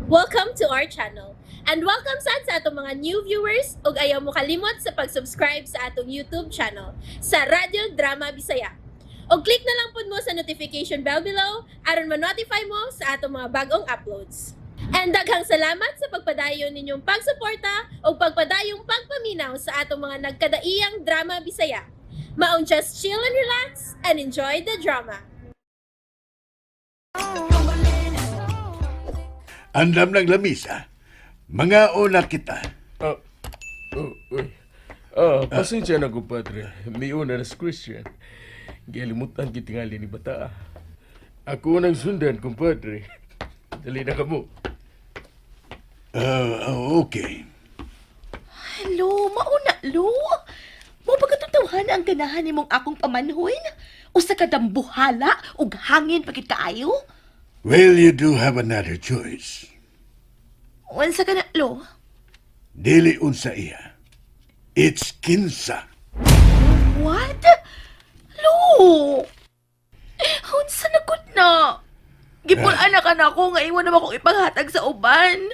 Welcome to our channel. And welcome sad sa atong mga new viewers ug ayaw mo kalimot sa pag-subscribe sa atong YouTube channel sa Radyo Drama Bisaya. Og click na lang pud mo sa notification bell below aron ma-notify mo sa atong mga bagong uploads. And daghang salamat sa pagpadayon ninyong pagsuporta ug pagpadayong pagpaminaw sa atong mga nagkadaiyang drama Bisaya. Maong just chill and relax and enjoy the drama. Andam ng lamisa. Mga una kita. Ah, oh, uy. Ah, pasensya na, kumpadre. May una na si Christian. Gilimutan kitingali ni bata. Ako nang sundan, kumpadre. Dali na kamo. Ah, okay. Hello, mauna, lo. Mo pagkatutawahan ang ganahan nimong akong pamanhoy? Usa ka dambuhala ug hangin pagit kaayo? Well, you do have another choice. Unsa ka na, lo? Dili unsa iya. It's kinsa. What? Lo! Unsa na gud na? Gipul-an na ka na ako nga imo na akong ipanghatag sa uban.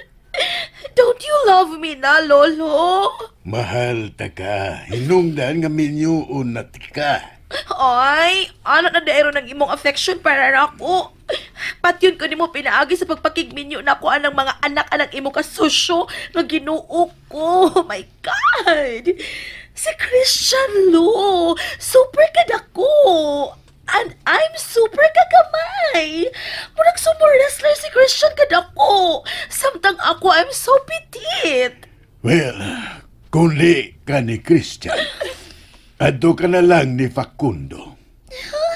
Don't you love me na, lolo? Mahal ta ka. Hinungdan nga minyuon na ka. Ay, ano na daero ng imong affection para nako. Patyon ko nimo pinaagi sa pagpakigminyo nako anang mga anak-anak imo kasusyo nga Ginoo ko. Oh my God! Si Christian Lo, super kadako. And I'm super kagamay. Murag sumo wrestler si Christian kadako. Samtang ako, I'm so petite. Well, kung di ka ni Christian, adto ka na lang ni Facundo.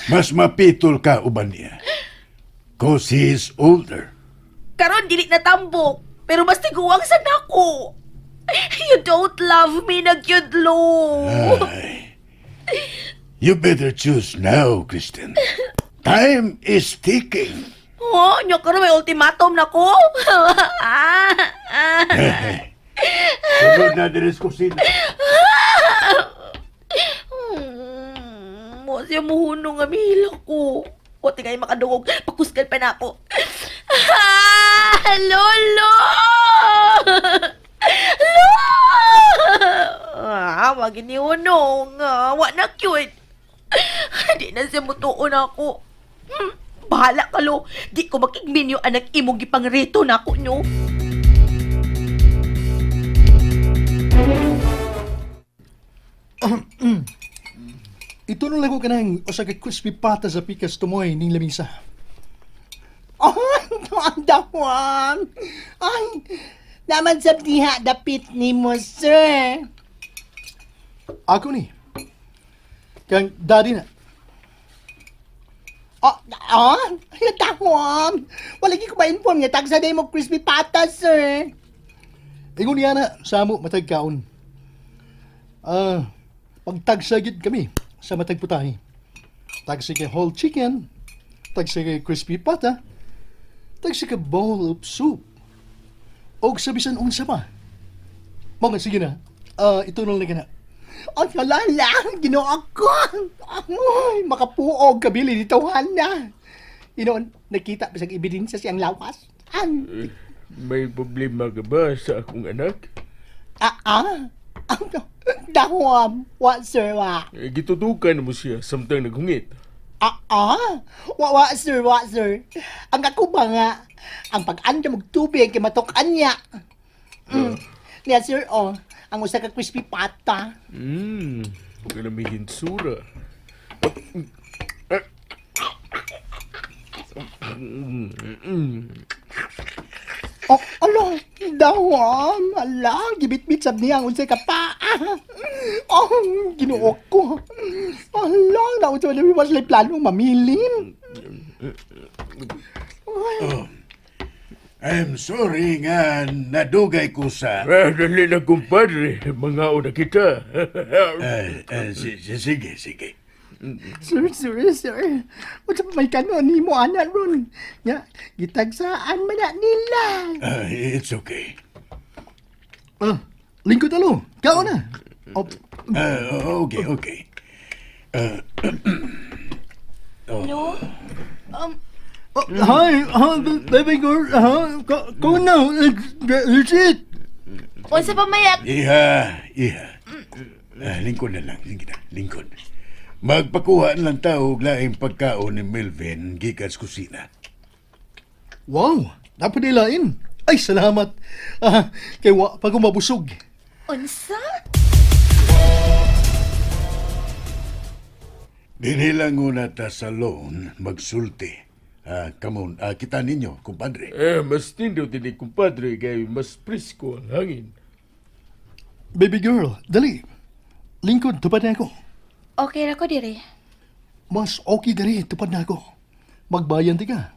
Mas mapitol ka uban niya. 'Cause he is older. Karon dili na tambok, pero mas tiguang sa nako. You don't love me na gyud, lo. Ay. You better choose now, Kristen. Time is ticking. Oh, nya karon may ultimatum na ko. Sunod na diri sa kusina. Mo siya muhunong nga mihila ko. O tingay makadungog, pakusgan pa na ako. Ah, lolo! Lo! Ah, wag hunong. Ah, wa na cute. Di na siya mutuon ako. Bahala ka, lo. Di ko makigminyo anak imong gipangrito na ako nyo. Ito nung lago ka ng usa ka crispy pata sa pikas tumoy ning lamisa. Oh, ang dawang. Ay, naman sa diha dapit ni mo, sir. Ako ni. Kang daddy na. Oh, oh, ay, dawang. Wala ko ma-inform nga tagsa day mo crispy pata, sir. Ingon niya na sa amo matag kaon. Ah, pagtagsa gid kami sa matag putahe. Tagsa kay whole chicken, tagsa kay crispy pata, tagsa kay bowl of soup. Og sa bisan unsa pa. Mo nga sige na. Ah, ito nung lang na. Ay, wala lang. Ginoo ko. Ay, makapuog kabili ni Tawhan na. Inoon, nakita pa sa ebidensya siyang lawas. An, Eh, may problema ka ba sa akong anak? ah, ah. Ang dawang. Wa, sir, wa. Eh, gitutukan mo siya samtang naghungit. Ah, ah. Wa, wa, sir, wa, sir. Ang ako ba nga, ang pag-andam og tubig kay matukan niya. Niya, sir, oh, ang usa ka crispy pata. May hinsura. Oh, ala, dawam, ala, gibitbit sab niya ang unsay ka paa. Oh, Ginoo ko. Ala, naunsa man was lay plano mamilin. I'm sorry nga nadugay ko sa. Ah, dali na, kumpadre. Mga una kita. Eh, sige, sige. Sir, sir, sir. Unsa pa may kanon nimo ana ron? Nga, gitagsaan man na nila. Ah, it's okay. Ah, lingkod alo. Kaon na. Oh, Ah, okay. Lo? Oh, hi, hi, baby girl. Go now. It's it. Unsa pa mayak? Iha, iha. Ah, lingkod na lang, lingkod na, lingkod. Magpakuha na lang tao og laing pagkaon ni Melvin gikan sa kusina. Wow, dapat nilain. Ay, salamat. Ah, kay wa pa ko mabusog. Unsa? Dinhi lang una ta sa loan magsulti. Ah, come on, ah, kita ninyo, kumpadre. Eh, mas tindot ini, kumpadre, kay mas presko ang hangin. Baby girl, dali. Lingkod, tupad na ako. Okay ra ko dire. Mas okay dali, tupad na ako. Magbayan di ka.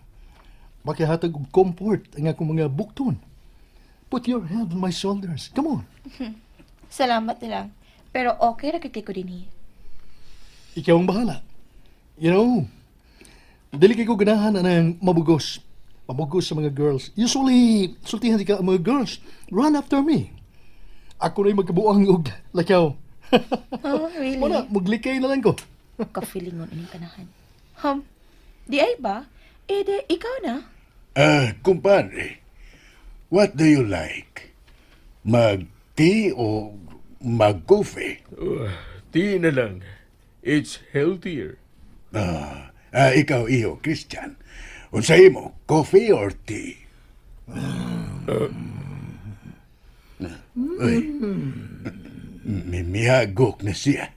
Makihatag og comfort ang akong mga bukton. Put your head on my shoulders. Come on. Salamat na lang. Pero okay ra kay ko dinhi. Ikaw ang bahala. You know, dili kay ko ganahan anang mabugos. Mabugos sa mga girls. Usually, sultihan di ka ang mga girls. Run after me. Ako na'y magkabuang og lakaw. Oh, really? Wala, maglikay na lang ko. Ka-feelingon ining kanahan. Di ay ba? Eh, di, ikaw na. Ah, kumpadre, what do you like? Mag-tea o mag-coffee? Oh, tea na lang. It's healthier. Ah, ah, ikaw, iho, Christian. Unsa imo, coffee or tea? Uy, mimihagok na siya.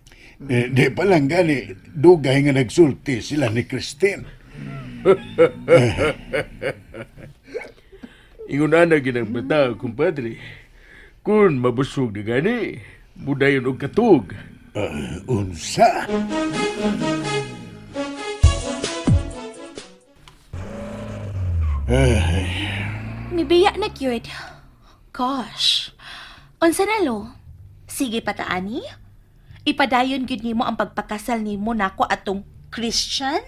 Eh, di pa lang gani, dugay nga nagsulti sila ni Christine. Ingon na ginang bata, kumpadre. Kung mabusog na gani, mudayon og katug. Ah, unsa? Mibiya na cute. Gosh. Unsa na lo? Sige pataani? Ipadayon gyud nimo ang pagpakasal nimo nako atong Christian?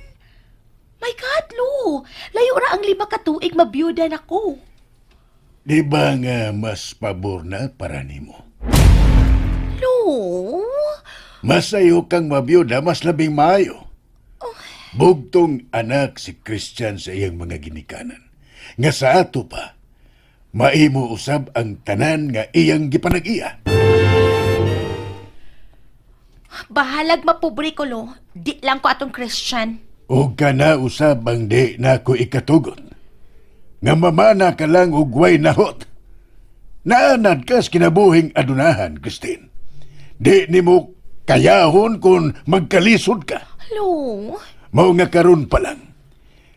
My God, lo! Layo ra ang 5 ka tuig mabiyuda nako. Di ba nga mas pabor na para nimo? Lo! Mas sayo kang mabiyuda, mas labing maayo. Bugtong anak si Christian sa iyang mga ginikanan. Nga sa ato pa, maimo usab ang tanan nga iyang gipanag-iya. Bahalag mapobre ko lo. Di lang ko atong Christian. O kana usab ang di na ko ikatugot. Nga mamana ka lang og way nahot. Naanad ka sa kinabuhing adunahan, Christine. Di nimo kayahon kung magkalisod ka. Lo! Mao nga karon pa lang.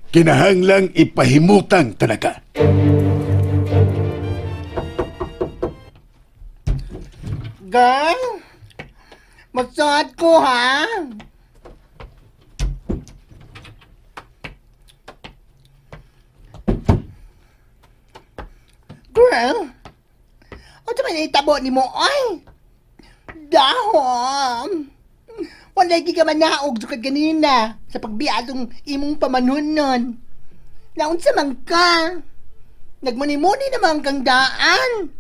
Kinahanglang ipahimutang tanaka. Girl, magsuot ko ha. Girl, ano man itabo ni mo ay? Dahon! Wala ka manaog sukad ganina sa pagbiadong imong pamanunon. Naunsa man ka? Nagmuni-muni naman kang daan.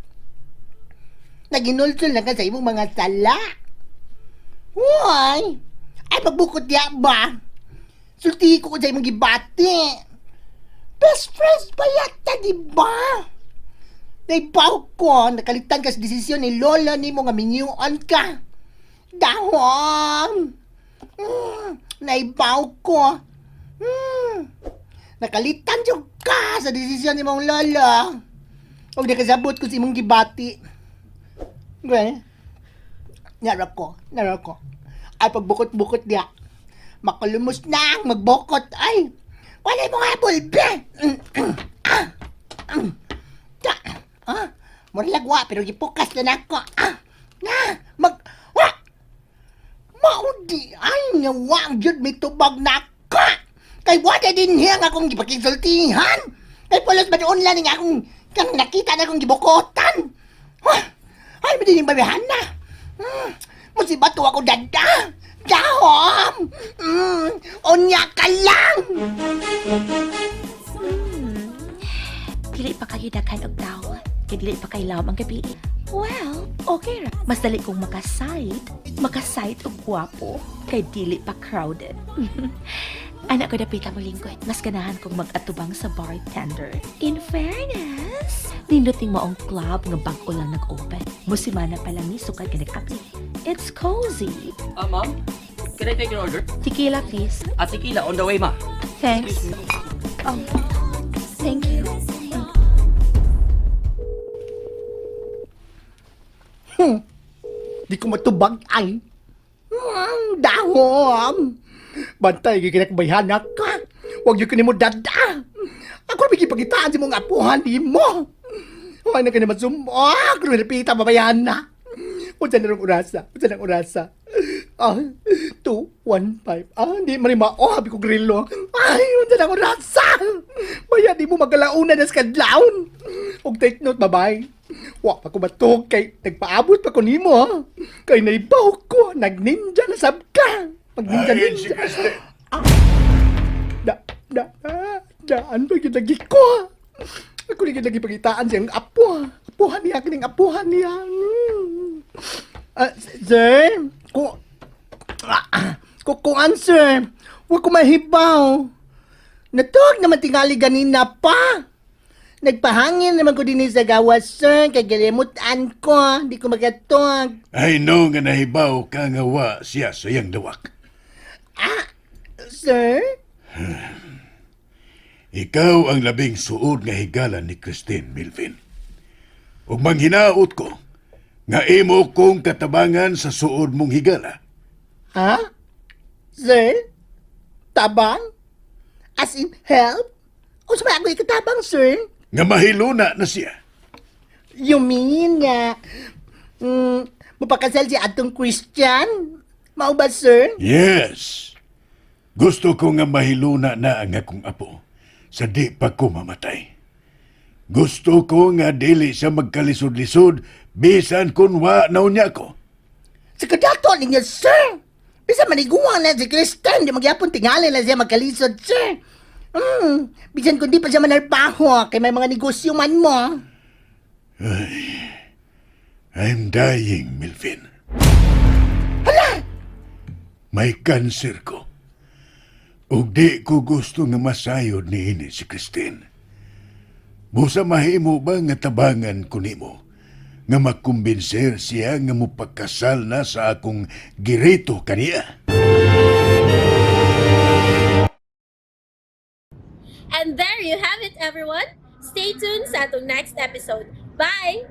Naginulsol na ka sa imong mga sala. Hoy! Ay, pagbukot diya ba? Sulti ko sa imong gibati. Best friends pa yata, di ba? Naibaw ko, nakalitan ka sa desisyon ni Lola ni mo nga minyuan ka. Dahon! Naibaw ko. Nakalitan jud ka sa desisyon ni mong Lola. Og nakasabot ko sa imong gibati. Gwen, nara ko, nara ko. Ay, pagbukot-bukot niya. Makalumos na ang magbukot. Ay, wala mo nga bulbe. Ah, Ta, ah, muralagwa, pero gipukas na nako. Ah, na, mag, wa, maudi, ay, nga wa, jud may tubag na ka. Kay wala din niya nga akong gipakisultihan. Kay pulos ba doon lang nga akong, kang nakita na akong gibukotan. Ah, ay, hindi yung babihan na. Musibat ko ako dada. Dahom! Unya ka lang! Dili pa kayo daghan og tawo. Kay dili pa kay lawom ang gabi. Well, okay ra. Mas dali kong makasight, makasight og gwapo kay dili pa crowded. Anak ko dapita mo lingkod. Mas ganahan kong mag-atubang sa bartender. In fairness, ninduting mo ang club nga bag-o lang nag-open. Musimana pa lang ni sukad ka nag-apply. It's cozy. Ah, ma'am? Can I take your order? Tequila, please. Ah, tequila on the way, ma. Thanks. Oh, thank you. Di ko matubag ay. Dahom. Bantay gyud kinakbayhan ka. Wag gyud kanimo dada. Ako ra gipagitaan sa mong apuhan nimo. Huwag na ka naman sumok. Napita babayan na. Unsa na rong orasa? Unsa nang orasa? Ah, 2:15. Ah, di man mao, habi ko grilo. Ay, unsa nang orasa? Baya di mo magalauna na sa kadlawon. Og take note, babay. Wa pa ko matug kay nagpaabot pa ko nimo. Ha? Kay naibaw ko, nagninja na sab ka. Pag ninja Ayun si ninja. Christine. Da, da, ah, daan pa gyud lagi ko. Ako lagi lagi pagitaan siyang apo. Apuhan niya, kining apuhan niya. Ah, sir, ku, ah, kukuan sir, wa ko mahibaw. Natug naman tingali ganina pa. Nagpahangin naman ko din sa gawas, sir, kay galimutan ko, di ko magatog. I know nga nahibaw ka nga wa siya sa iyang dawak. Sir? Ikaw ang labing suod nga higala ni Christine Milvin. Ug manghinaot ko nga imo kong katabangan sa suod mong higala. Ha? Sir? Tabang? As in help? Unsa ba ako ikatabang, sir? Nga mahiluna na siya. You mean nga, mapakasal si atong Christian? Mao ba, sir? Yes. Gusto ko nga mahiluna na ang akong apo sa di pa ko mamatay. Gusto ko nga dili siya magkalisod-lisod bisan kun wa naunya ko. Sa kadato ninyo, sir! Bisa maniguan na si Christian, di magyapon tingali na siya magkalisod, sir. Bisan kundi pa siya manarbaho, kay may mga negosyo man mo. I'm dying, Milvin. May cancer ko. Ug di ko gusto nga masayod ni ini si Christine. Busa mahimo ba nga tabangan ko nimo? Nga makumbinser siya nga mupagkasal na sa akong girito kaniya. And there you have it, everyone. Stay tuned sa atong next episode. Bye!